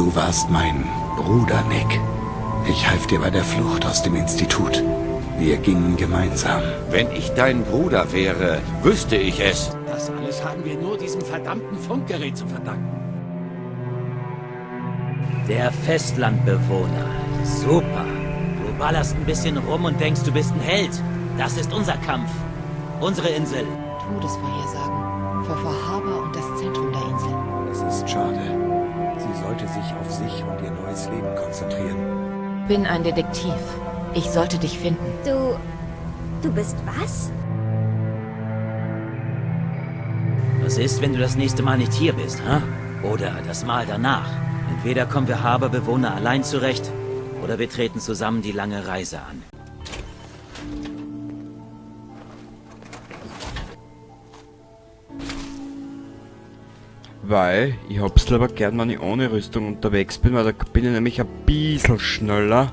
Du warst mein Bruder, Nick. Ich half dir bei der Flucht aus dem Institut. Wir gingen gemeinsam. Wenn ich dein Bruder wäre, wüsste ich es. Das alles haben wir nur diesem verdammten Funkgerät zu verdanken. Der Festlandbewohner. Super. Du ballerst ein bisschen rum und denkst, du bist ein Held. Das ist unser Kampf. Unsere Insel. Todesvorhersagen. Für Far Harbor und das Zentrum der Insel. Es ist schade. Sie sollte sich auf sich und ihr neues Leben konzentrieren. Bin ein Detektiv. Ich sollte dich finden. Du bist was? Was ist, wenn du das nächste Mal nicht hier bist, hä? Oder das Mal danach? Entweder kommen wir Harbor-Bewohner allein zurecht, oder wir treten zusammen die lange Reise an. Weil ich hab's lieber gern, wenn ich ohne Rüstung unterwegs bin, weil da bin ich nämlich ein bisschen schneller.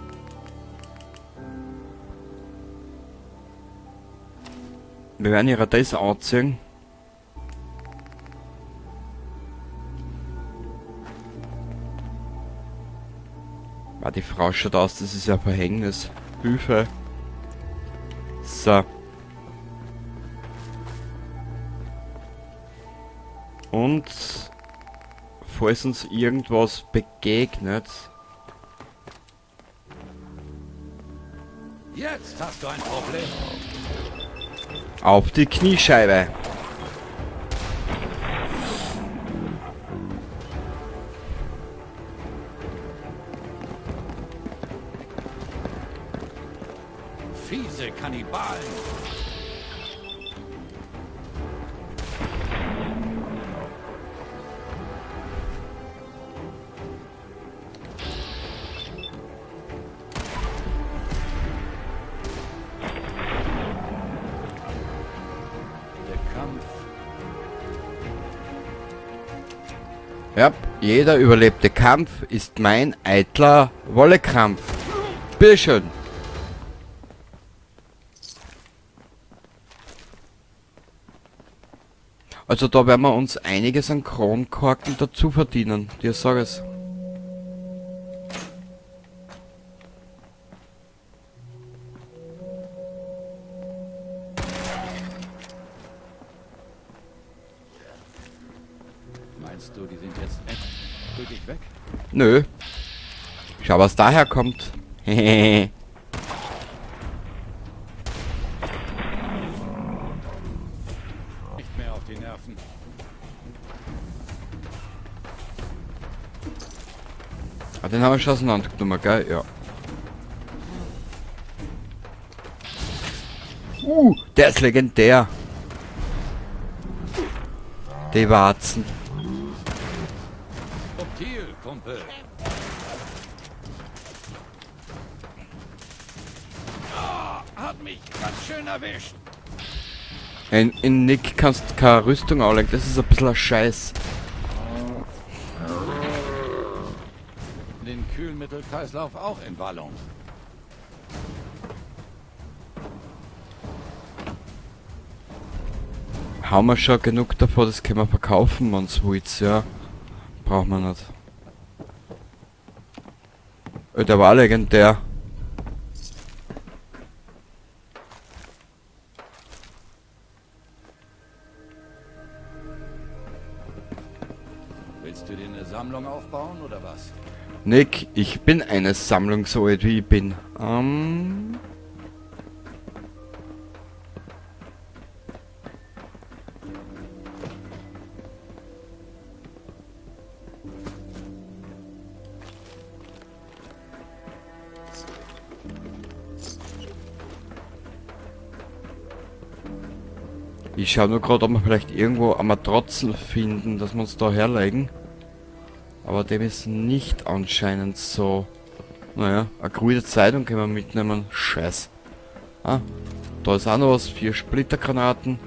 Wir werden ihre das anziehen. Ah, die Frau schaut aus, das ist ja ein Verhängnis. Hilfe. So. Und falls uns irgendwas begegnet. Jetzt hast du ein Problem. Auf die Kniescheibe. Fiese Kannibalen. Der Kampf. Ja, jeder überlebte Kampf ist mein eitler Wollekrampf. Bitteschön. Also da werden wir uns einiges an Kronkorken dazu verdienen, dir sag es. Meinst du, die sind jetzt endgültig weg? Nö. Schau, was daher kommt. Nicht mehr auf die Nerven. Ah, den haben wir schon auseinandergenommen, gell? Ja. Der ist legendär. Die Warzen. Subtil, Kumpel. Ah, hat mich ganz schön erwischt. In Nick kannst du keine Rüstung anlegen, das ist ein bisschen ein Scheiß. Den Kühlmittelkreislauf auch in Wallung. Haben wir schon genug davon, das können wir verkaufen, wenn's wollt, ja. Brauchen wir nicht. Oh, der war legendär. Willst du dir eine Sammlung aufbauen oder was? Nick, ich bin eine Sammlung, so alt wie ich bin. Ich schau nur grad, ob wir vielleicht irgendwo eine Matratzen finden, dass wir uns da herlegen. Aber dem ist nicht anscheinend so. Naja, eine grüne Zeitung können wir mitnehmen. Scheiß. Ah, da ist auch noch was. 4 Splittergranaten.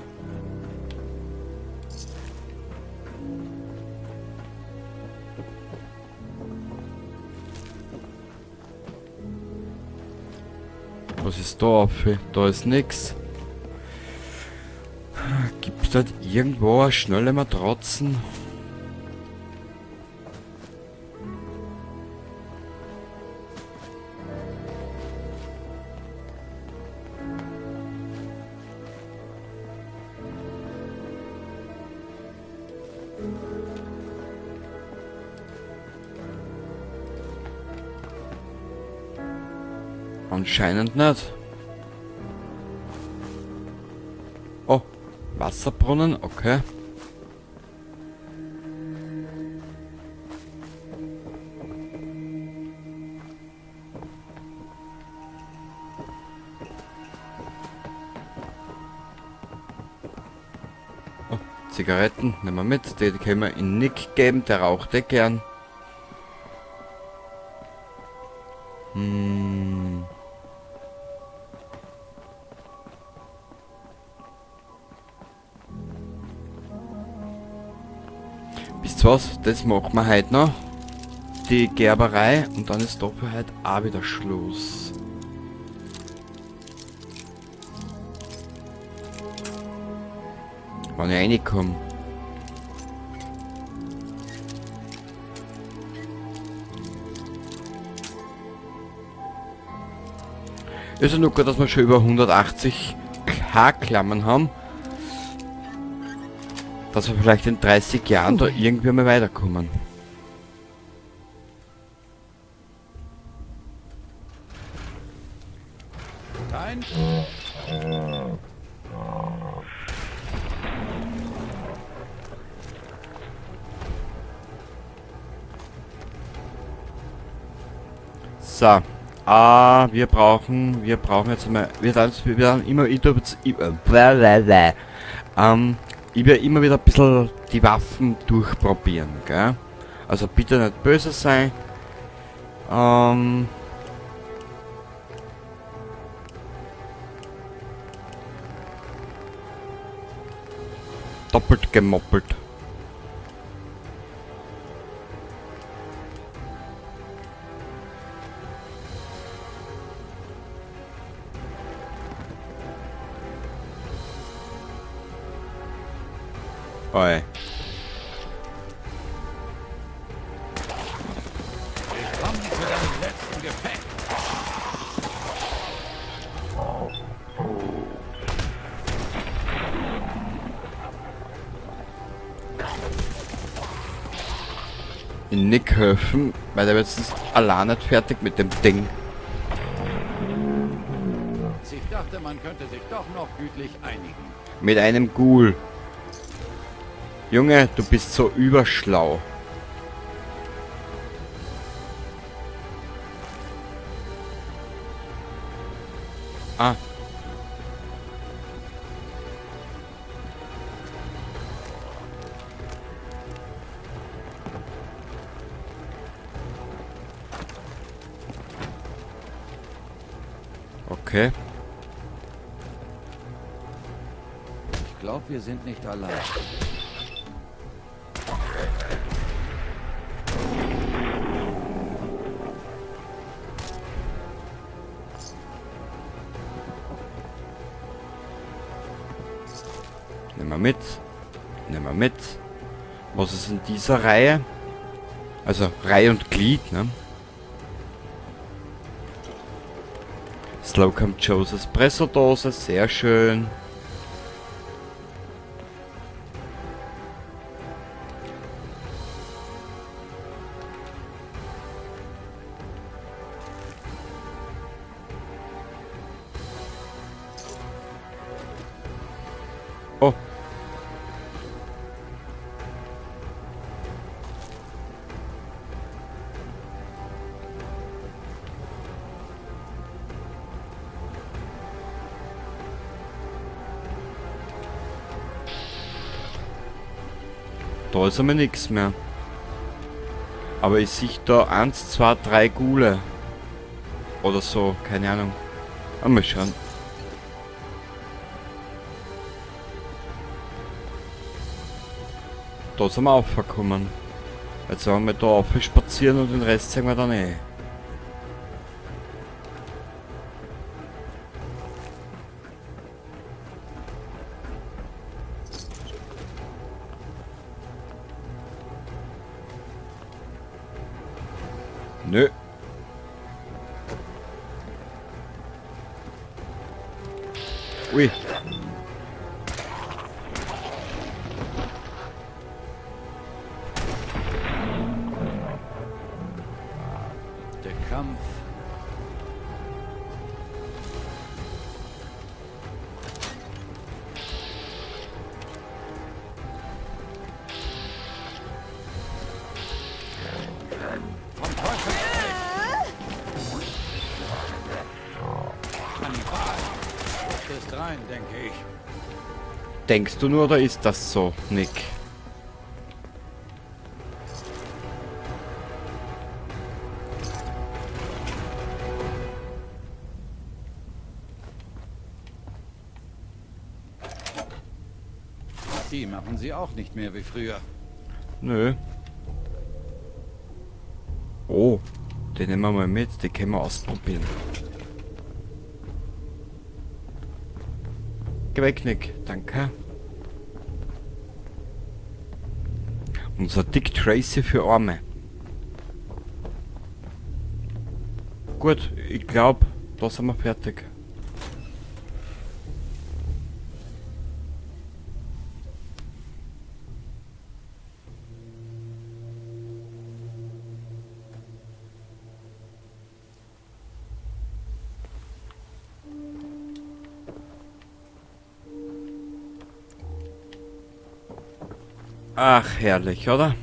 Was ist da auf? Da ist nix. Gibt's da irgendwo eine schnelle Matratzen? Anscheinend nicht. Oh, Wasserbrunnen, okay. Oh, Zigaretten nehmen wir mit. Die können wir in Nick geben, der raucht eh gern. Wisst ihr was? Das machen wir heute noch. Die Gerberei und dann ist dafür heute auch wieder Schluss. Wenn ich reinkomme. Ist ja nur gut, dass wir schon über 180 K-Klammern haben. Dass wir vielleicht in 30 Jahren da irgendwie mal weiterkommen. Nein. So. Ah, wir brauchen jetzt mal, wir werden immer, ich werde immer wieder ein bisschen die Waffen durchprobieren, gell? Also bitte nicht böse sein. Doppelt gemoppelt. Oi. Willkommen zu deinem letzten Gefecht. In Nick helfen, weil der wird sonst allein nicht fertig mit dem Ding. Ich dachte, man könnte sich doch noch gütlich einigen. Mit einem Ghoul. Junge, du bist so überschlau. Ah. Okay. Ich glaub, wir sind nicht allein. Nehmen wir mit. Nehmen wir mit. Was ist in dieser Reihe? Also Reihe und Glied, ne? Slocum Joe's Espresso-Dose, sehr schön. Oh. Da ist aber nix mehr. Aber ich sehe da 1, 2, 3 Ghule. Oder so, keine Ahnung. Aber mal schauen. Da sind wir aufgekommen. Jetzt werden wir da auf spazieren und den Rest sehen wir dann eh. Nö. Ui. Der Kampf. Vom Teufel spricht. Kannibal. Ist rein, denke ich. Denkst du nur, oder ist das so, Nick? Die machen sie auch nicht mehr wie früher. Nö. Oh, den nehmen wir mal mit, den können wir ausprobieren. Geh weg, Nick. Danke. Unser Dick Tracy für Arme. Gut, ich glaube, da sind wir fertig. Ach, herrlich, oder?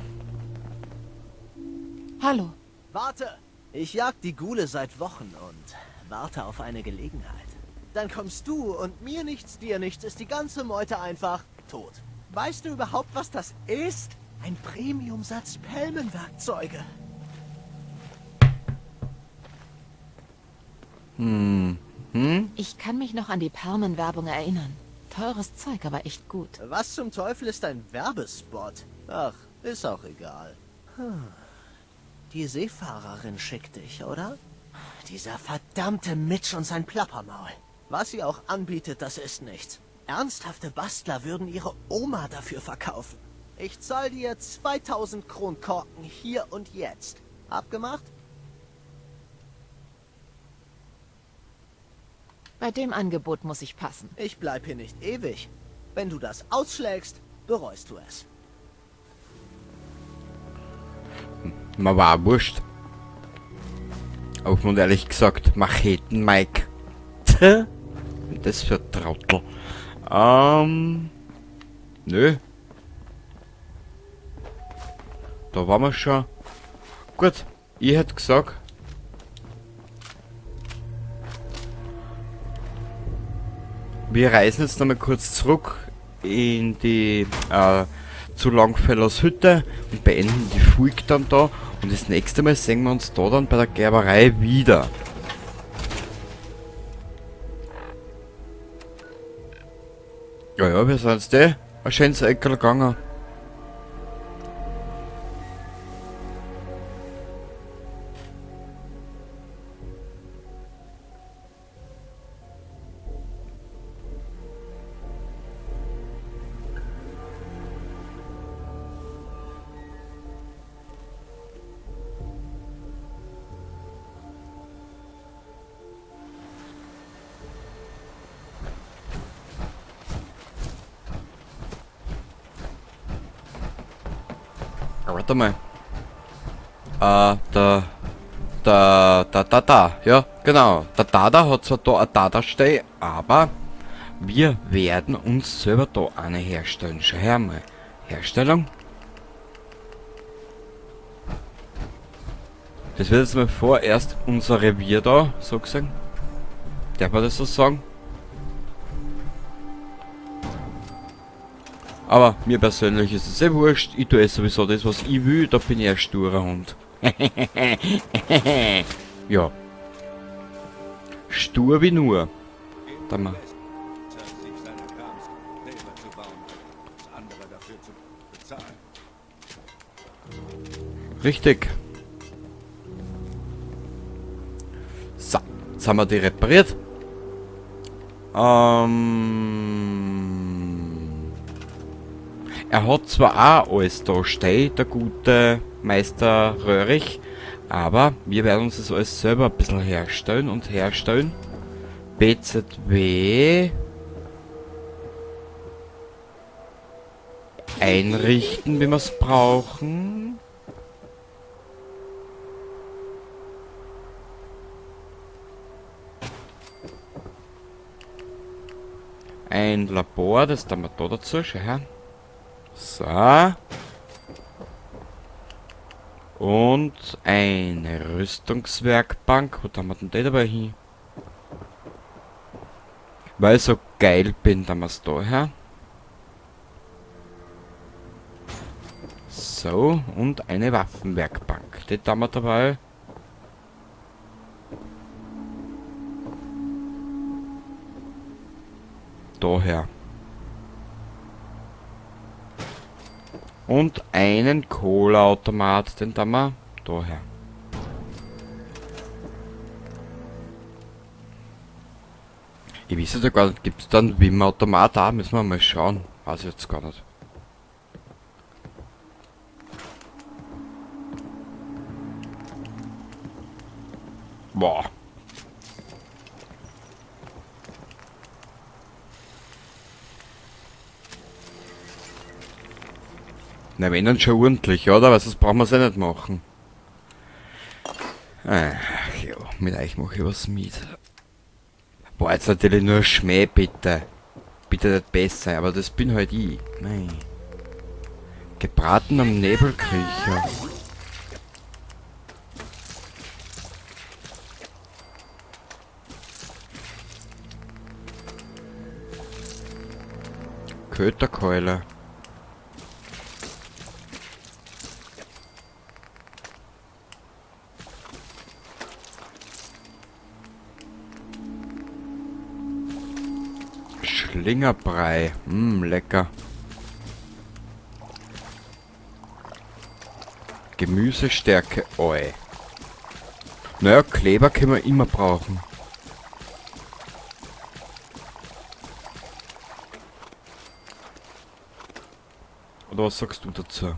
Hallo. Warte! Ich jag die Ghule seit Wochen und warte auf eine Gelegenheit. Dann kommst du und mir nichts, dir nichts, ist die ganze Meute einfach tot. Weißt du überhaupt, was das ist? Ein Premiumsatz Pelmenwerkzeuge. Hm? Ich kann mich noch an die Permen-Werbung erinnern. Teures Zeug, aber echt gut. Was zum Teufel ist ein Werbespot? Ach, ist auch egal. Die Seefahrerin schickt dich, oder? Dieser verdammte Mitch und sein Plappermaul. Was sie auch anbietet, das ist nichts. Ernsthafte Bastler würden ihre Oma dafür verkaufen. Ich zahl dir 2000 Kronkorken hier und jetzt. Abgemacht? Bei dem Angebot muss ich passen. Ich bleib hier nicht ewig. Wenn du das ausschlägst, bereust du es. Mir war wurscht. Auf und ehrlich gesagt, Macheten Mike. Das für Trottel. Nö. Da waren wir schon. Gut, ich hätte gesagt, wir reisen jetzt nochmal kurz zurück in die zu Longfellows Hütte und beenden die Folge dann da. Und das nächste Mal sehen wir uns da dann bei der Gerberei wieder. Ja, ja, wir sind jetzt ein schönes Eckerl gegangen. Warte mal. Da, da, da, da, da. Ja, genau. Der Dada hat zwar da eine Dada-Stelle, aber wir werden uns selber da eine herstellen. Schau her mal. Herstellung. Das wird jetzt mal vorerst unser Revier da, so gesehen. Darf man das so sagen? Aber mir persönlich ist es sehr wurscht. Ich tue eh sowieso das, was ich will. Da bin ich ein sturer Hund. Ja. Stur wie nur. Da mal. Richtig. So, jetzt haben wir die repariert. Er hat zwar auch alles da stehen, der gute Meister Röhrig, aber wir werden uns das alles selber ein bisschen herstellen und herstellen. BZW einrichten, wie wir's brauchen. Ein Labor, das tun wir da dazu, schau her. So. Und eine Rüstungswerkbank. Wo haben wir denn die dabei hin? Weil ich so geil bin, da wir's da her. So, und eine Waffenwerkbank. Die haben wir dabei. Daher. Und einen Cola-Automat, den haben wir daher. Ich weiß ja gar nicht, gibt's da einen Wim-Automat auch? Müssen wir mal schauen. Weiß ich jetzt gar nicht. Boah. Na, wenn dann schon ordentlich, oder? Weil sonst brauchen wir's eh nicht machen. Ach ja, mit euch mach ich was mit. Boah, jetzt natürlich nur Schmäh, bitte. Bitte nicht besser, aber das bin halt ich. Nein. Gebraten am Nebelkriecher. Köterkeule. Schlingerbrei. Lecker. Gemüsestärke. Oi. Naja, Kleber können wir immer brauchen. Oder was sagst du dazu?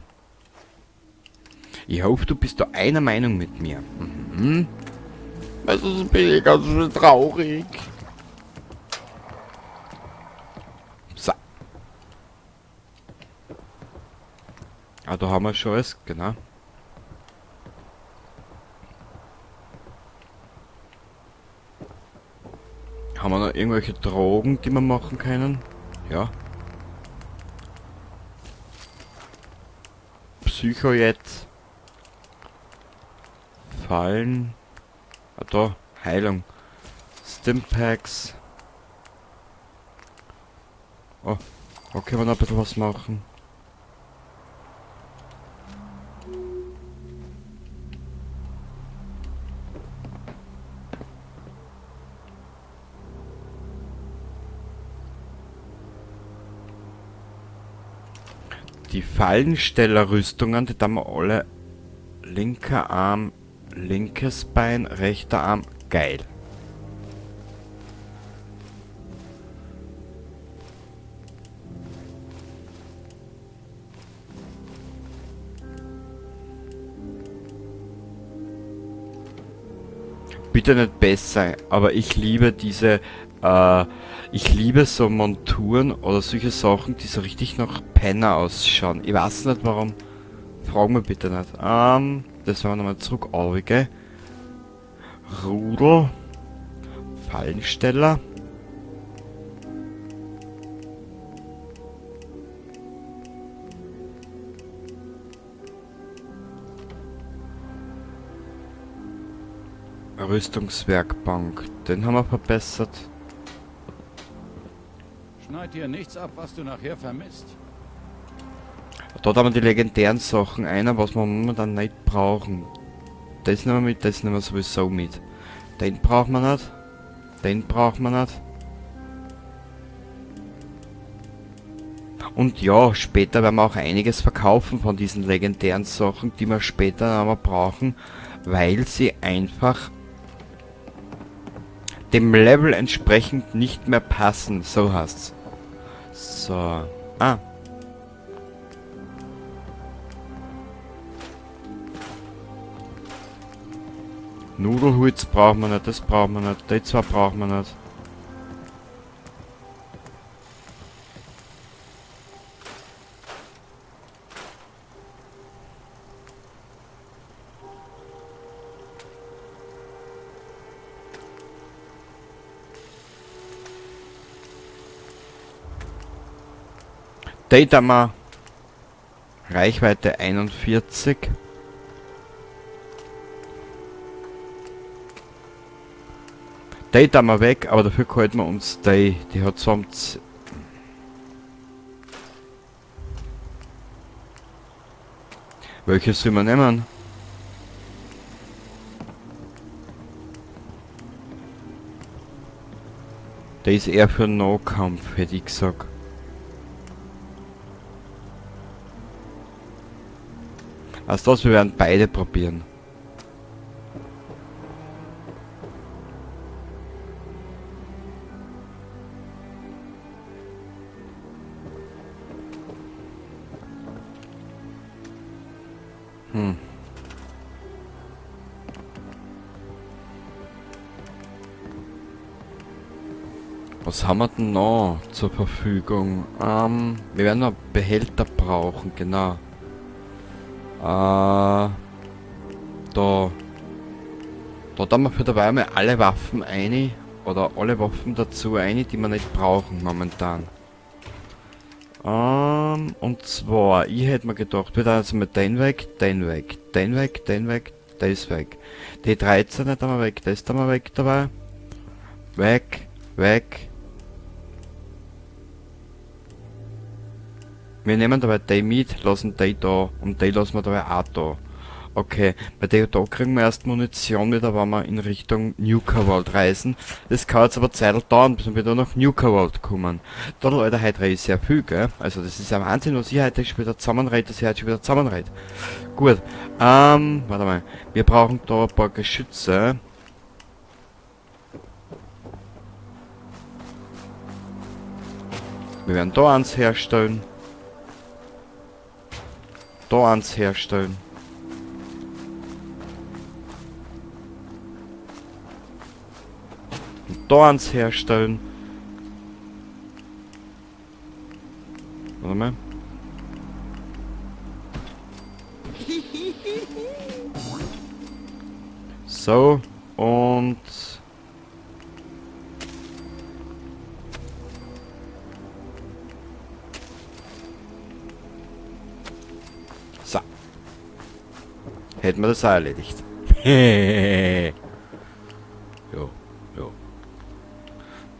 Ich hoffe, du bist da einer Meinung mit mir. Weil sonst bin ich ganz schön traurig. So. Ah, da haben wir schon alles, genau. Haben wir noch irgendwelche Drogen, die wir machen können? Ja. Psycho jetzt. Fallen. Ah, da. Heilung. Stimpacks. Oh, da können wir noch ein bisschen was machen. Die Fallenstellerrüstungen, die haben wir alle. Linker Arm, linkes Bein, rechter Arm. Geil. Bitte nicht besser, aber ich liebe diese, ich liebe so Monturen oder solche Sachen, die so richtig nach Penner ausschauen. Ich weiß nicht warum. Frag mich bitte nicht. Das werden wir nochmal zurück, gell? Rudel. Fallensteller. Rüstungswerkbank. Den haben wir verbessert. Schneid dir nichts ab, was du nachher vermisst. Dort haben wir die legendären Sachen ein, was wir momentan nicht brauchen. Das nehmen wir mit, das nehmen wir sowieso mit. Den brauchen wir nicht. Den brauchen wir nicht. Und ja, später werden wir auch einiges verkaufen von diesen legendären Sachen, die wir später aber brauchen, weil sie einfach dem Level entsprechend nicht mehr passen. So heißt's. So. Ah. Nudelholz brauchen wir nicht, das brauchen wir nicht, die zwei brauchen wir nicht. Data Reichweite 41. Die da mal weg, aber dafür halten wir uns die. Die hat sonst. Welche sollen wir nehmen? Der ist eher für Nahkampf, hätte ich gesagt. Also das, wir werden beide probieren. Was haben wir denn noch zur Verfügung? Wir werden noch Behälter brauchen, genau. Da. Da tun wir für dabei mal alle Waffen ein. Oder alle Waffen dazu ein, die wir nicht brauchen momentan. Und zwar, ich hätte mir gedacht, wir tun jetzt mal den weg, den weg, den weg, den weg, das weg. Die 13 tun wir weg, das tun wir weg dabei. Weg, weg. Wir nehmen dabei die mit, lassen die da und die lassen wir dabei auch da. Okay, bei der da kriegen wir erst Munition wieder, wenn wir in Richtung Nuka World reisen. Das kann jetzt aber Zeit dauern, bis wir wieder nach Nuka World kommen. Da, Leute, heute rede ich sehr viel, gell? Also das ist ein Wahnsinn, was ich heute schon wieder zusammenrede, dass ich heute schon wieder zusammenrede. Gut, warte mal. Wir brauchen da ein paar Geschütze. Wir werden da eins herstellen. Da eins herstellen. Und da eins herstellen. Warte mal. So, und so. Hätten wir das auch erledigt. Jo, jo.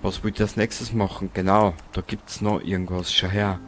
Was wollt ihr als nächstes machen? Genau, da gibt's noch irgendwas. Schau her.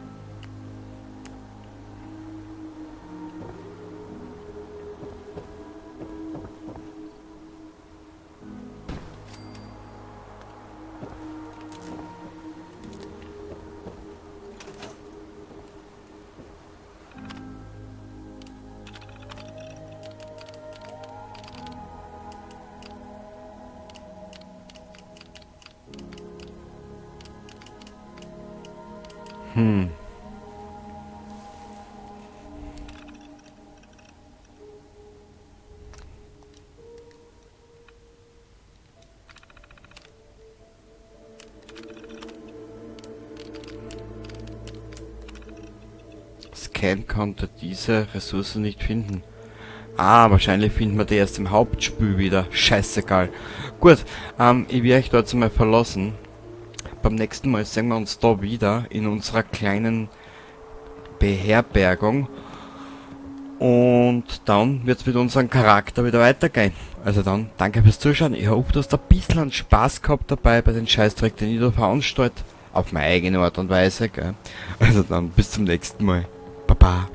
Scan konnte diese Ressource nicht finden. Ah, wahrscheinlich finden wir die erst im Hauptspiel wieder. Scheißegal. Gut, ich werde euch dort mal verlassen. Beim nächsten Mal sehen wir uns da wieder in unserer kleinen Beherbergung. Und dann wird's mit unserem Charakter wieder weitergehen. Also dann, danke fürs Zuschauen. Ich hoffe, du hast ein bisschen Spaß gehabt dabei bei den Scheißdreck, den ich da veranstalte. Auf meine eigene Art und Weise, gell? Also dann, bis zum nächsten Mal. Baba.